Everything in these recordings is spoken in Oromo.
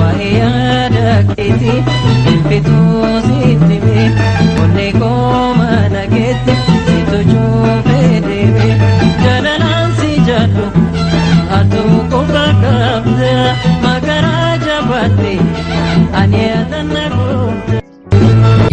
Waa'ee yaada keetii bilbituu sitti mee onnee koo mana keetti si tochuufee deeme jaalalaan si jaallu atuu qofa qabda makaraa jabaatte ani adanna goota.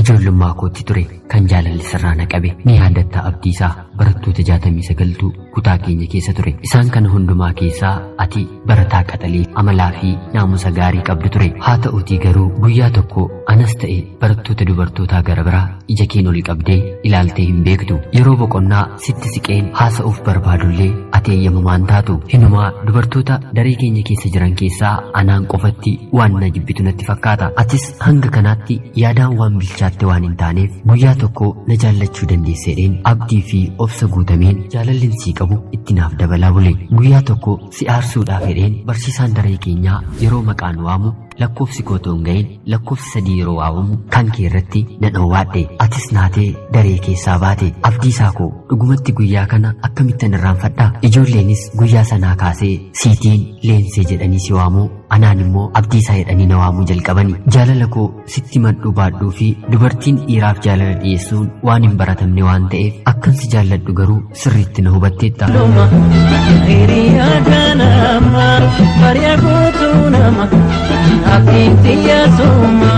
Ijoollummaa kootti ture kan jaalalli sirraa na qabe. Ni yaadatta Abdiisaa, barattoota 69tu kutaa keenya keessa ture. Isaan kana hundumaa keessaa ati barataa qaxalee amalaa fi naamusa gaarii qabdu ture. Haa ta'uutii garuu guyyaa tokko anas ta'e barattoota dubartootaa gara biraa ija keen ol qabdee ilaaltee hin beektu. Yeroo boqonnaa sitti siqeen haasa'uuf barbaadullee ati eeyyamamaan taatu. Hinumaa dubartoota daree keenya keessa jiran keessaa anaan qofatti waan na jibbitu natti fakkaata. Atis hanga kanaatti yaadaan waan bilchaatte waan hin taaneef guyyaa tokko na jaallachuu dandeesseedheen abdii fi obsa guutameen jaalalli sii qabu itti naaf dabalaa bule. Guyyaa tokko si aarsuudhaaf jedheen barsiisaan daree keenyaa yeroo maqaan waamu lakkoofsi koo otoo hin ga'in lakkoofsi 3 yeroo waamamu kan kee irratti nan owwaadhe. Atis naatee daree keessaa baate. Abdiisaa koo, dhugumatti guyyaa kana akkamittan irraanfadha? Ijoolleenis guyyaa sanaa kaasee siitiin Leensee jedhanii si waamuu, anaan immoo Abdiisaa jedhanii na waamuu jalqabani. Jaalala koo sitti madhuu baadhuu fi dubartiin dhiiraaf jaalala dhiyeessuun waan hin baratamne waan ta'eef akkan si jaalladhu garuu sirriitti na hubatteetta. Luma hiriyaa ganama bari'a guutuu nama abdiin xiyya suma.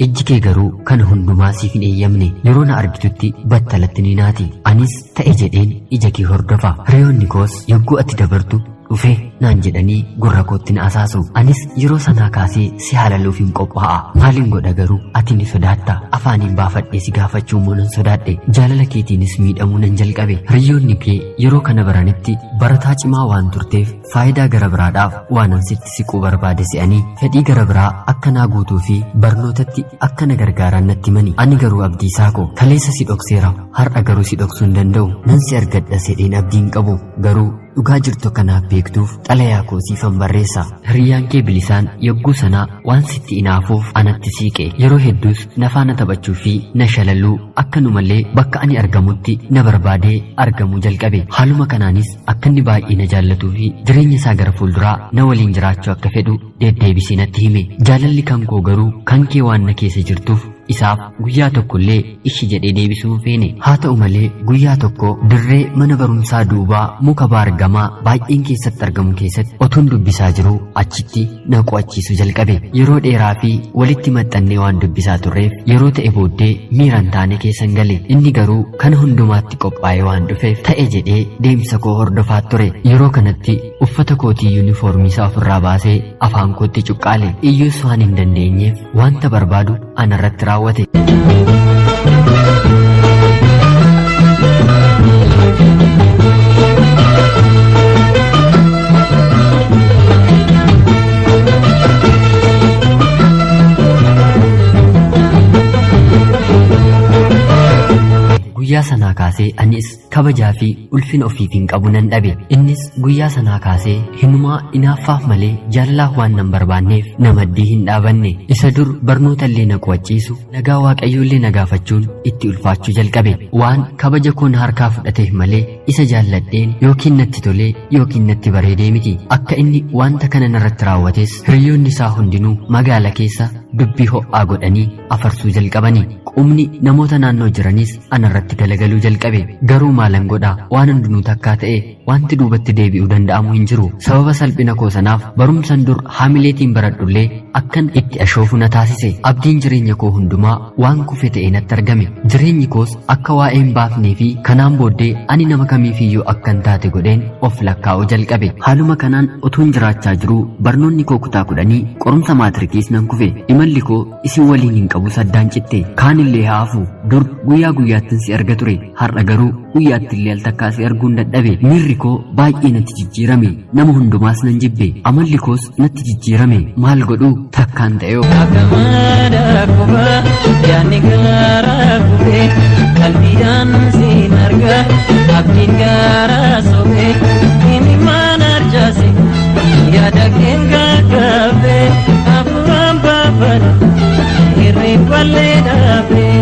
Ijji kee garuu kana hundumaa siif hin eeyyamne. Yeroo na argitutti battalatti ni naati. Anis ta'e jedheen ija kee hordofa. Hiriyoonni koos yogguu ati dabartu dhufe naan jedhanii gurra kootti na asaasu. Anis yeroo sanaa kaasee si haalaluuf hin qophaa'a. Maalin godha garuu ati ni sodaatta. Afaaniin baafadhee si gaafachuu immoo nan sodaadhe. Jaalala keetiinis miidhamuu nan jalqabe. Hiriyoonni kee yeroo kana baranitti barataa cimaa waan turteef faayidaa gara biraadhaaf waanan sitti siquu barbaade se'anii fedhii gara biraa akka naa guutuu fi barnootatti akka na gargaaran natti himani. Ani garuu Abdiisaa koo, kaleessa si dhokseera, har'a garuu si dhoksuu hin danda'u. Nan si argadha sedheen abdiin qabu, garuu dhugaa jirtu akka naaf beektuuf xalayaa koo siifan barreessa. Hiriyyaan kee Bilisaan yogguu sanaa waan sitti inaafuuf anatti siiqe. Yeroo hedduus na faana taphachuu fi na shalaluu, akkanumallee bakka ani argamutti na barbaadee argamuu jalqabe. Haaluma kanaanis akka inni baay'ee na jaallatuu fi jireenya isaa gara fuulduraa na waliin jiraachuu akka fedhu deddeebisee natti hime. Jaalalli kan koo garuu kan kee waan na keessa jirtuuf isaaf guyyaa tokkollee ishi jedhee deebisuu hin feene. Haa ta'u malee guyyaa tokko dirree mana barumsaa duubaa muka baargamaa baay'een keessatti argamu keessatti otuun dubbisaa jiruu achitti na qo'achiisuu jalqabe. Yeroo dheeraa fi walitti maxxannee waan dubbisaa turreef yeroo ta'e booddee miira hin taane keessan gale. Inni garuu kana hundumaatti qophaa'ee waan dhufeef ta'e jedhee deemsa koo hordofaa ture. Yeroo kanatti uffata kootii yuunifoormii isaa ofirraa baasee afaan kootti cuqqaale. Iyyuus waan hin dandeenyeef wanta barbaadu anarratti raawwate. Guyyaa sanaa kaasee anis kabajaa fi ulfina ofiif hin qabu nan dhabe. Innis guyyaa sanaa kaasee hinumaa inaaffaaf malee jaalalaaf waan nan barbaanneef na maddii hin dhaabanne. Isa dur barnoota illee na qo'achiisu, nagaa Waaqayyoo illee na gaafachuun itti ulfaachuu jalqabe. Waan kabaja koo na harkaa fudhateef malee isa jaalladheen yookiin natti tolee yookiin natti bareedee miti. Akka inni wanta kana narratti raawwates hiriyoonni isaa hundinuu magaala keessa dubbii ho'aa godhanii afarsuu jalqabani. Qubni namoota naannoo jiranis anarratti galagaluu jalqabe. Garuu maalan godha, waan hundinuu takkaa ta'e, wanti duubatti deebi'uu danda'amu hin jiru. Sababa salphina koo sanaaf barumsan dur haamileetiin baradhullee akkan itti ashoofu na taasise. Abdiin jireenya koo hundumaa waan kufe ta'e natti argame. Jireenyi koos akka waa'ee hin baafnee fi kanaan booddee ani nama kamiifiyyuu akkan taate godheen of lakkaa'uu jalqabe. Haaluma kanaan otuun jiraachaa jiruu barnoonni koo kutaa 10 qorumsa maatirikiis nan kufe. Imalli koo isin waliin hin qabus addaan citte. Kaanillee haa hafu, dur guyyaa guyyaattin si arga ture. Har'a garuu guyyaatti illee al takkaa si arguun dadhabe. Miirri koo baay'ee natti jijjiirame. Nama hundumaas nan jibbe. Amalli koos natti jijjiirame. Maal godhu takkaan ta'eoo. Akka madaa qubaa yaadni garaa gubee qalbiidhaan siin arga abdiin garaa sobee imimmaan arjaase yaada keen gaggabee hafuuraan baafadhu hirriballee dhaabee.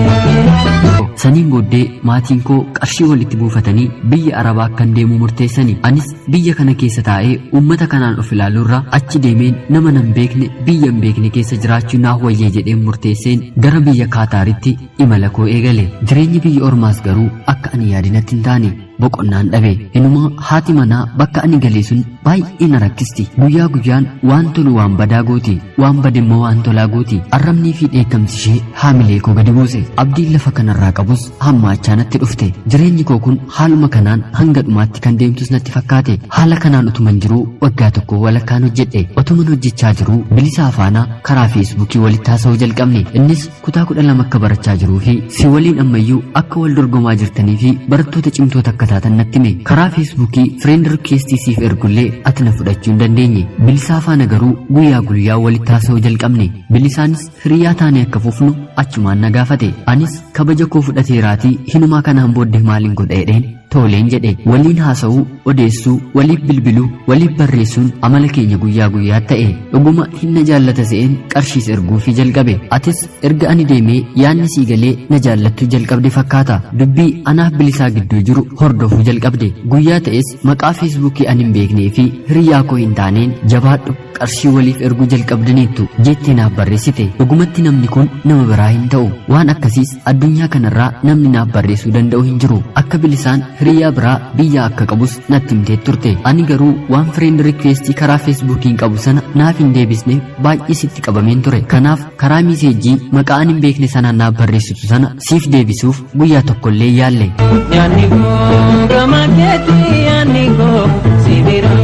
Saniin booddee maatiin koo qarshii walitti buufatanii biyya Arabaa akkan deemu murteessani. Anis biyya kana keessa taa'ee uummata kanaan of ilaaluurra achi deemeen nama nan beekne biyya hin beekne keessa jiraachuu naaf wayyee jedheen murteesseen gara biyya Kaataaritti imala koo eegale. Jireenyi biyya ormaas garuu akka ani yaadinatti hin taane. Boqonnaan dhabe. Inumaa haati manaa bakka ani galee sun baay'ee na rakkisti. Guyyaa guyyaan waan tolu waan badaa gooti, waan bade immoo waan tolaa gooti. Arrabnii fi dheekkamsi ishee haamilee koo gadi buuse. Abdiin lafa kanarraa qabus hammaachaa natti dhufte. Jireenyi koo kun haaluma kanaan hanga dhumaatti kan deemtus natti fakkaate. Haala kanaan utuman jiruu waggaa tokko walakkaan hojjedhe. Otuman hojjechaa jiruu Bilisaa faana karaa Feesbuukii walitti haasa'uu jalqabne. Innis kutaa 12 akka barachaa jiruu fi si waliin ammayyuu akka wal dorgomaa jirtanii fi barattoota cimtoota akka taatan natti hime. Karaa Feesbuukii friend request siif ergullee ati na fudhachuu hin dandeenye. Bilisaa faana garuu guyyaa guyyaa walitti haasa'uu jalqabne. Bilisaanis hiriyaa taanee akka fufnu achumaan na gaafate. Anis kabaja koo fudhateeraatii hinumaa kanaan booddee maalin godha jedheen toleen jedhe. Waliin haasa'uu, odeessuu, waliif bilbiluu, waliif barreessuun amala keenya guyyaa guyyaa ta'e. Dhuguma hin na jaallata se'een qarshiis erguufii jalqabe. Atis erga ani deemee yaadni sii galee na jaallattuu jalqabde fakkaata. Dubbii anaaf Bilisaa gidduu jiru hordofuu jalqabde. Guyyaa ta'es maqaa Feesbuukii ani hin beeknee fi hiriyaa koo hin taaneen jabaadhu qarshii waliif erguu jalqabdaniittu jettee naaf barreessite. Dhugumatti namni kun nama biraa hin ta'u. Waan akkasiis addunyaa kanarraa namni naaf barreessuu danda'u hin jiru. Akka Bilisaan hiriyaa biraa biyyaa akka qabus natti himtee turte. Ani garuu waan friend request karaa Feesbuukiin qabu sana naaf hin deebisneef baay'ee sitti qabameen ture. Kanaaf karaa miiseejjii maqaa ani hin beekne sanaan naaf barreessitu sana siif deebisuuf guyyaa tokkollee hin yaalle. Yaanni koo gama keetti, yaanni koo si bira,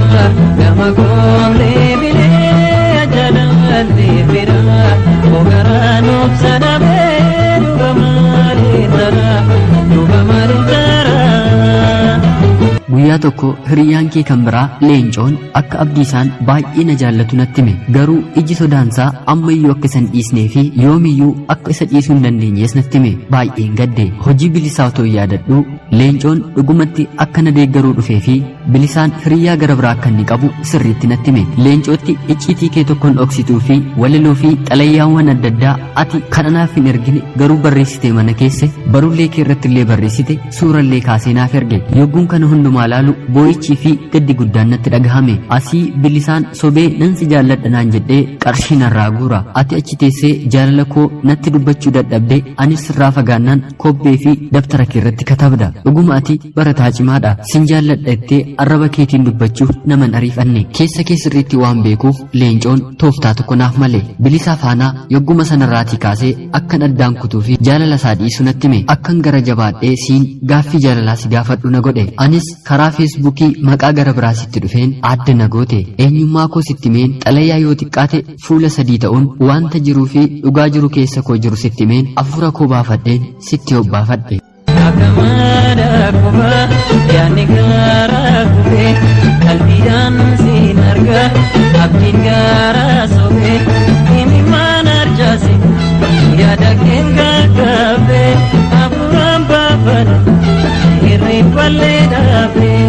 gama koollee bilee jaalallee bira, koo garaa nuuf sadabee dhuga maaliin tara, dhuga maaliin tara. Guyyaa tokko hiriyyaan kee kan biraa Leencoon akka Abdiisaan baay'ee na jaallatu natti hime. Garuu iji sodaansaa ammayyuu akka isa hin dhiisnee fi yoomiyyuu akka isa dhiisuu hin dandeenyees natti hime. Baay'een gadde. Hojii Bilisaa otoo yaadadhuu Leencoon dhugumatti akka na deeggaruu dhufee fi Bilisaan hiriyyaa gara biraa akka inni qabu sirriitti natti hime. Leencootti icciitii kee tokkoon dhoksituu fi walaloo fi xalayyaawwan adda addaa ati kan anaaf hin ergine garuu barreessitee mana keesse barullee kee irratti illee barreessite suurallee kaasee naaf erge. Yogguun kana hundumaa laalu boo'ichii fi gaddi guddaan natti dhagahame. Asii Bilisaan sobee nan si jaalladha naan jedhee qarshii narraa guura. Ati achi teessee jaalala koo natti dubbachuu dadhabde, anis sirraa fagaannaan kobbee fi dabtara kee irratti katabda. Dhuguma ati barataa cimaadha. Sin jaalladha jettee arraba keetiin dubbachuuf nama hin ariifanne. Keessa kee sirriitti waan beekuuf Leencoon tooftaa tokko naaf male. Bilisaa faanaa yogguma sanarraatii kaasee akkan addaan kutuu fi jaalala isaa dhiisu natti hime. Akkan gara jabaadhee siin gaaffii jaalalaa si gaafadhu na godhe. Anis karaa Feesbuukii maqaa gara biraa sitti dhufeen adda na goote. Eenyummaa koo sitti himeen xalayaa yoo xiqqaate fuula 3 ta'uun wanta jiruu fi dhugaa jiru keessa koo jiru sitti himeen afuura koo baafadheen sitti hobbaafadhe. Akka maada kufa yaadni garaa kufee, qalbiidhaan siin arga abdiin garaa sobee, imimmaan arjaase yaada keen gaggabee, hafuuraan baafadhu hirriballee dhaabee.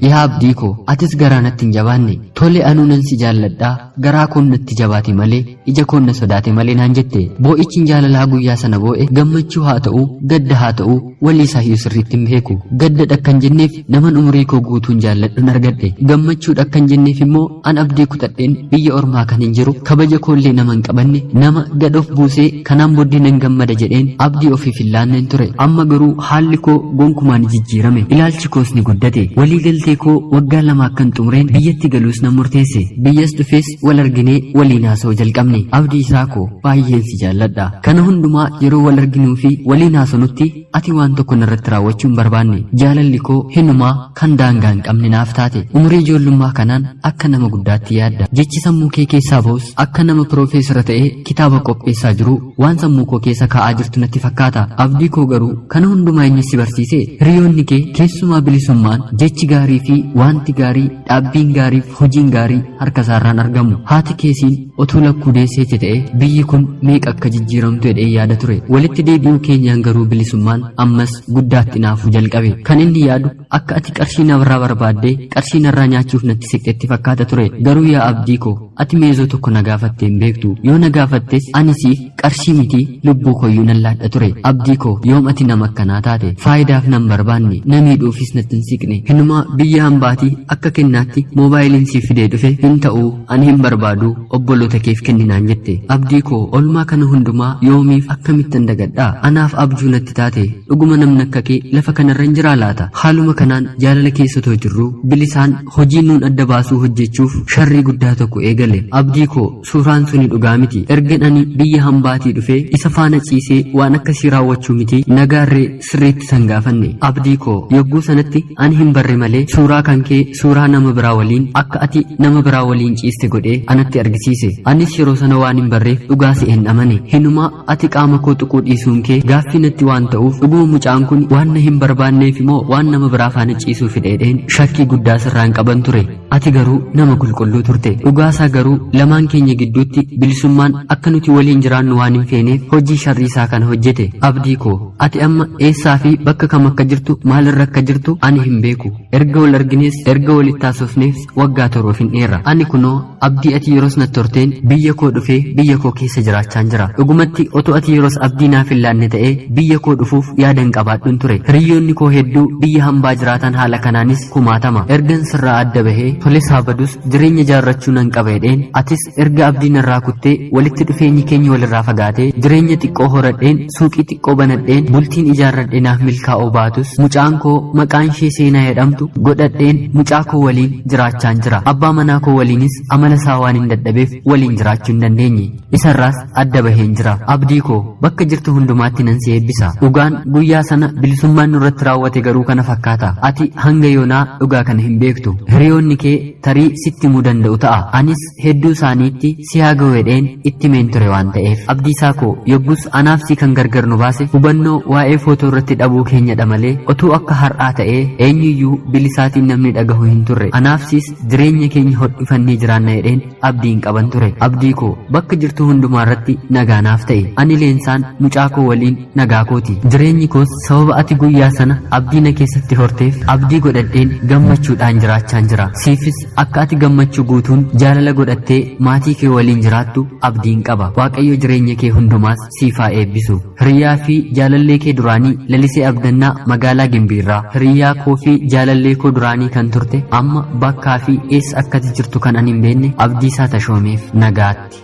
Yaa abdii koo, atis garaa natti hin jabaanne. Tole, anuu nan si jaalladhaa, garaa koon natti jabaate malee, ija koon na sodaate malee naan jette. Boo'ichin jaalalaa guyyaa sana boo'e gammachuu haa ta'u, gadda haa ta'u, walii isaayyuu sirriitti hin beeku. Gaddadha kan jenneef naman umurii koo guutuun jaalladhun argadhe. Gammachuudha kan jenneef immoo an abdii kutadheen biyya ormaa kan hin jiru, kabaja koollee nama hin qabanne, nama gad of buusee kanaan booddee nan gammada jedheen abdii ofiif hin laanneen ture. Amma garuu haalli koo gonkumaa ni jijjiirame. Ilaalchi koos ni guddate. Walii galtee koo waggaa 2 akkan xumureen biyyatti galuus nan murteesse. Biyyas dhufees wal arginee waliin haasa'uu jalqabne. Abdiisaa koo, baay'een si jaalladha. Kana hundumaa yeroo wal arginuu fi waliin haasonutti ati waan tokko narratti raawwachuu hin barbaanne. Jaalalli koo hinumaa kan daangaa hin qabne naaf taate. Umurii ijoollummaa kanaan akka nama guddaatti yaadda. Jechi sammuu kee keessaa ba'us akka nama piroofeesara ta'ee kitaaba qopheessaa jiru waan sammuu koo keessa kaa'aa jirtu natti fakkaata. Abdii koo, garuu kana hundumaa eenyu si barsiise? Hiriyoonni kee, keessumaa Bilisummaan, jechi gaarii fi wanti gaarii, dhaabbiin gaarii fi hojiin gaarii harka isaarraan argamu. Haati keesiin otuu lakkuu deesseeti ta'e biyyi kun meeqa akka jijjiiramtu jedhee yaada ture. Walitti deebi'uu keenyaan garuu Bilisummaan ammas guddaatti naafuu jalqabe. Kan inni yaadu akka ati qarshii narraa barbaaddee qarshii narraa nyaachuuf natti siqxetti fakkaata ture. Garuu yaa abdii koo, Ati meezoo tokko na gaafattee hin beektu. Yoo na gaafattes ani siif qarshii miti lubbuu koyyuu nan laadha ture. Abdii koo, yoom ati nama akkanaa taate? Faayidaaf nan barbaanne, na miidhuufis natti hin siqne. Hinumaa biyya hambaatii akka kennaatti moobaayiliin siif fidee dhufe hin ta'uu, ani hin barbaadu, obboloota keef kenninaan jette. Abdii koo, olmaa kana hundumaa yoomiif akkamittan dagadhaa? Anaaf abjuu natti taate. Dhuguma namni akka kee lafa kanarra hin jiraa laata? Haaluma kanaan jaalala keessa otoo jirruu Bilisaan hojii nuun adda baasuu hojjechuuf sharrii guddaa tokko eegale. Abdii koo, suuraan suni dhugaa miti. Ergan ani biyya hambaatii dhufee isa faana ciisee waan akkasii raawwachuu miti nagaarree sirriitti san gaafanne. Abdii koo, yogguu sanatti ani hin barre malee suuraa kan kee suuraa nama biraa waliin akka ati nama biraa waliin ciiste godhee anatti argisiise. Anis yeroo sana waan hin barreef dhugaa se'een amane. Hinumaa ati qaama koo tuquu dhiisuun kee gaaffii natti waan ta'uuf dhuguma mucaan kun waan na hin barbaanneef immoo waan nama biraa faana ciisuu fedheedheen shakkii guddaa sirraan qaban ture. Ati garuu nama qulqulluu turte. Dhugaasaa garuu lamaan keenya gidduutti bilisummaan akka nuti waliin jiraannu waan hin feeneef hojii sharrii isaa kana hojjete. Abdii koo, ati amma eessaa fi bakka kam akka jirtu, maalirra akka jirtu ani hin beeku. Erga wal argines erga walitti haasofnees waggaa 7 finneerra. Ani kunoo abdii ati yeroos natti horteen biyya koo dhufee biyya koo keessa jiraachaan jira. Dhugumatti otoo ati yeroos abdii naaf hin laanne ta'ee biyya koo dhufuuf yaada hin qabaadhun ture. Hiriyyoonni koo hedduu biyya hambaa jiraatan haala kanaanis kumaatama. Ergan sirraa adda bahee toles haa badus jireenya jaarrachuu nan qaba jedheen, atis erga abdii narraa kuttee walitti dhufeenyi keenya walirraa fagaatee jireenya xiqqoo horadheen suuqii xiqqoo banadheen bultiin ijaarradhe naaf milkaa'uu baatus mucaan koo maqaan ishee Seenaa jedhamtu godhadheen mucaa koo waliin jiraachaan jira. Abbaa manaa koo waliinis amala isaa waan hin dadhabeef waliin jiraachuu hin dandeenye. Isarraas adda baheen jira. Abdii koo, bakka jirtu hundumaatti nan si eebbisa. Dhugaan guyyaa sana bilisummaan nurratti raawwate garuu kana fakkaata. Ati hanga yoonaa dhugaa kana hin beektu. Hiriyoonni kee tarii sitti himuu danda'u ta'a. Anis hedduu isaaniitti si haa ga'u jedheen itti himeen ture waan ta'eef. Abdiisaa koo, yoggus anaaf si kan gargar nu baase hubannoo waa'ee footoo irratti dhabuu keenyadha malee otuu akka har'aa ta'ee eenyuyyuu Bilisaatiin namni dhagahu hin turre. Anaaf siis jireenya keenya hodhifannee jiraanna jedheen abdii hin qaban ture. Abdii koo, bakka jirtu hundumaa irratti nagaa naaf ta'i. Ani Leensaan mucaa koo waliin nagaa kooti. Jireenyi koos sababa ati guyyaa sana abdii na keessatti horteef abdii godhadheen gammachuudhaan jiraachaan jira. Siifis akka ati gammachuu guutuun jaalala godhattee maatii kee waliin jiraattu abdiin qaba. Waaqayyo jireenya kee hundumaas siif haa eebbisu. Hiriyaa fi jaalallee kee duraanii Lalisee Abdannaa magaalaa Gimbiirraa. Hiriyaa koo fi jaalallee koo duraanii kan turte amma bakkaa fi eessa akka ati jirtu kan ani hin beekne Abdiisaa Tashoomeef nagaatti.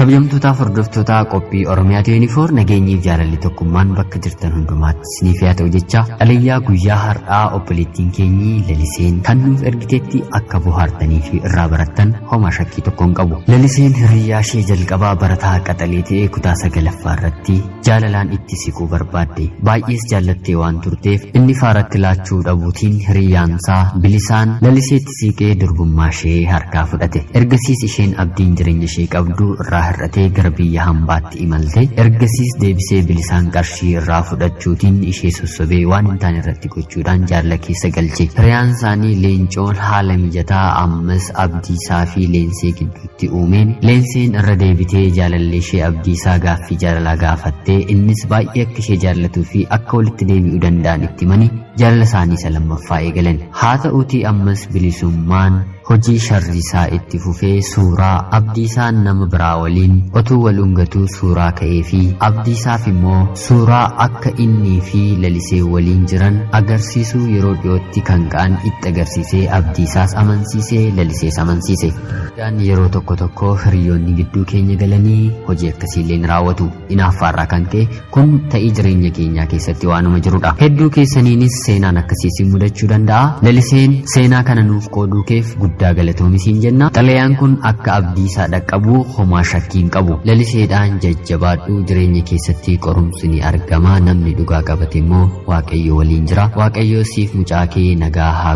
Kabajamtootaaf hordoftoota qophii Oromiyaa 24, nageenyiif jaalalli tokkummaan bakka jirtan hundumaatti isiniif haa ta'u jecha, xalayyaa guyyaa har'aa obboleettiin keenyi Laliseen kan nuuf ergitetti akka bohaartanii fi irraa barattan homaa shakkii tokko hin qabu. Laliseen hiriyyaa ishee jalqabaa barataa qaxalee ta'e kutaa 9ffaa irratti jaalalaan itti siquu barbaadde. Baay'ees jaallattee waan turteef inni faaratti laachuu dhabuutiin hiriyyaansaa Bilisaan Laliseetti siiqee durbummaa ishee harkaa fudhate. Ergasiis isheen abdiin jireenya ishee qabdu irraa hir'atee gara biyya hambaatti imalte. Ergasiis deebisee Bilisaan qarshii irraa fudhachuutiin ishee sossobee waan hin taane irratti gochuudhaan jaalala keessa galche. Hiriyaan isaanii Leencoon haala mijataa ammas Abdiisaa fi Leensee gidduutti uumeen Leenseen irra deebitee jaalallee ishee Abdiisaa gaaffii jaalalaa gaafattee, innis baay'ee akka ishee jaallatuu fi akka walitti deebi'uu danda'an itti himanii jaalala isaanii isa lammaffaa eegalan. Haa ta'uutii ammas Bilisummaan hojii sharriisaa itti fufee suuraa Abdiisaan nama biraa waliin otuu wal dhungatuu suuraa ka'ee fi Abdiisaaf immoo suuraa akka innii fi Lalisee waliin jiran agarsiisuu yeroo dhiyootti kan ka'an itti agarsiisee Abdiisaas amansiisee Lalisees amansiise. Egaan yeroo tokko tokko hiriyoonni gidduu keenya galanii hojii akkasiillee ni raawwatu. Inaaffaarraa kan ka'e kun ta'ii jireenya keenyaa keessatti waanuma jirudha. Hedduu keessaniinis seenaan akkasii isin mudachuu danda'a. Laliseen, seenaa kana nuuf qooduu keef guddaa galatoomi siin jenna. Xalayaan kun akka Abdiisaa dhaqqabu homaa shakkii hin qabu. Laliseedhaan jajjabaadhu, jireenya keessatti qorumsi ni argama, namni dhugaa qabate immoo Waaqayyo waliin jira. Waaqayyo siif mucaa kee nagaa haa